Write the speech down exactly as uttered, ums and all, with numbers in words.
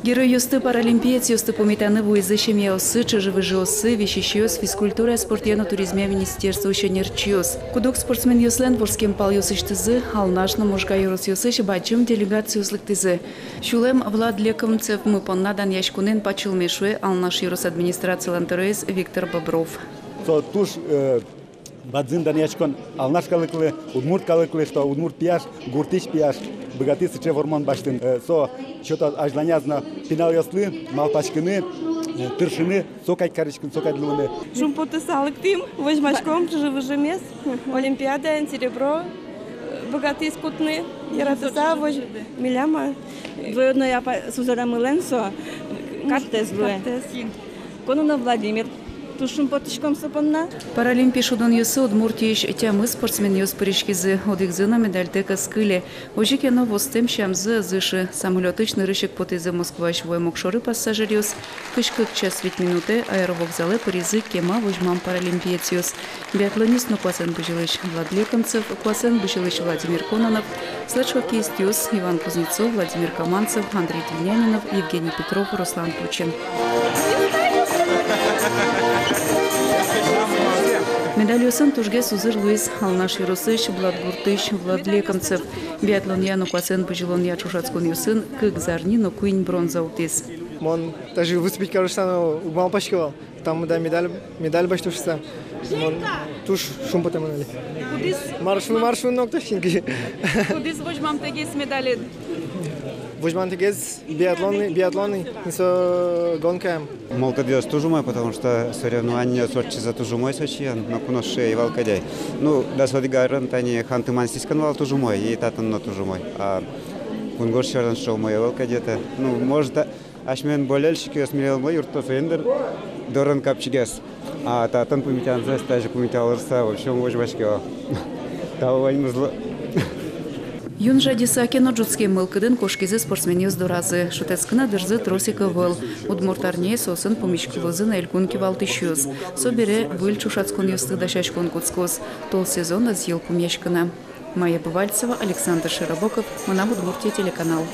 Геройёсты, паралимпиецъёсты пумитаны вуизы семьяоссы, чыжы-выжыоссы, висисьёс, физкультурая, спортъя но туризмъя министерствоысь ӧнерчиос. Куд-ог спортсменъёслэн вордскем палъёсысьтызы Алнаш но Можга ёросъёсысь бадӟым делегациос лыктӥзы. Сюлэм Влад Лекомцевмы понна данъяськонэн пачылме, шуэ Алнаш ёрос администрациялэн тӧроез Виктор Бобров. Со туж, э, бадӟым данъяськон Алнаш калыклы, удмурт калыклы, что удмурт пияш, гуртысь пияш быгатӥз сыӵе вормон басьтыны. Э, со сётэ азьланяз но пиналъёслы малпаськыны, э, тыршыны, со кадь кариськыны, со кадь луыны. Шумпотыса лыктӥм, возьмаськом чыжы-выжымес, олимпиадаын серебро, э, быгатӥз кутыны, яратыса возь-, милям-а. Двоюродной апай, сузэрамылэн со картэз луэ. Картэз. Кононов Владимир. Туж шумпотӥськом со понна. Паралимпи шудонъёсы Удмуртиысь тямыс спортсменъёс пыриськизы, одӥгзы но медальтэк ӧз кыле. Озьы ке но востэм сямзы ӧз ышы. Самолётысь нырысь ик потӥзы Москваысь вуэм огшоры пассажиръёс. Кызь кык час вить минутэ аэровокзалэ пыризы кема возьмам паралимпиецъёс. Биатлонист но куасэн бызьылӥсь Влад Лекомцев, куасэн бызьылӥсь Владимир Кононов, следж-хоккеистъёс Иван Кузнецов, Владимир Каманцев, Андрей Тельнянинов, Евгений Петров, Руслан Тучин. Медальёсын тужгес узыр луиз Алнаш ёросысь Булатгуртысь Влад Лекомцев. Биатлонъя но куасэн бызьылонъя ӵошатсконъёсын кык зарни но куинь бронза утӥз. Мон даже выступить карыса но уг малпаськы вал. Там да медаль, медаль басьто шуыса. Мон туж шумпотэмын али. Кудӥз? Мар шуо, мар шуо но уг тодӥськы. Кудӥз возьмамтэгес медалед? Возьмамтэгес биатлонный, биатлонный, со гонкаям. Мылкыдъёс туж умой, потому что соревнованиос ортчизы туж умой Сочиын, но куноос ӧй вал кадь ай. Ну, дас одӥг арын тани Ханты-Мансийскын вал туж умой, и татын но туж умой. А кунгож сьӧрын сыӵе умой ӧй вал кадь это. Ну, может, а, асьмелэн болельщикъёс милемлы юртто, соин дыр дорын капчигес. А татын пумитанзэс тазьы пумиталыса вообще ум возьмаське вал. Тау ваньмызлы. Юн жадьыса ке но, ӝутскем мылкыдын кошкизы спортсменъёс доразы. Шутэтскыны дырзы трос ик ӧвӧл. Удмурт арняе соосын пумиськылозы на элькун кивалтӥсьёс. Собере выль ӵошатсконъёсты дасяськон кутскоз. Тол сезон ӧз йылпумъяськы на. Майя Бывальцева, Александр Широбоков, «Мынам Удмуртие» телеканал.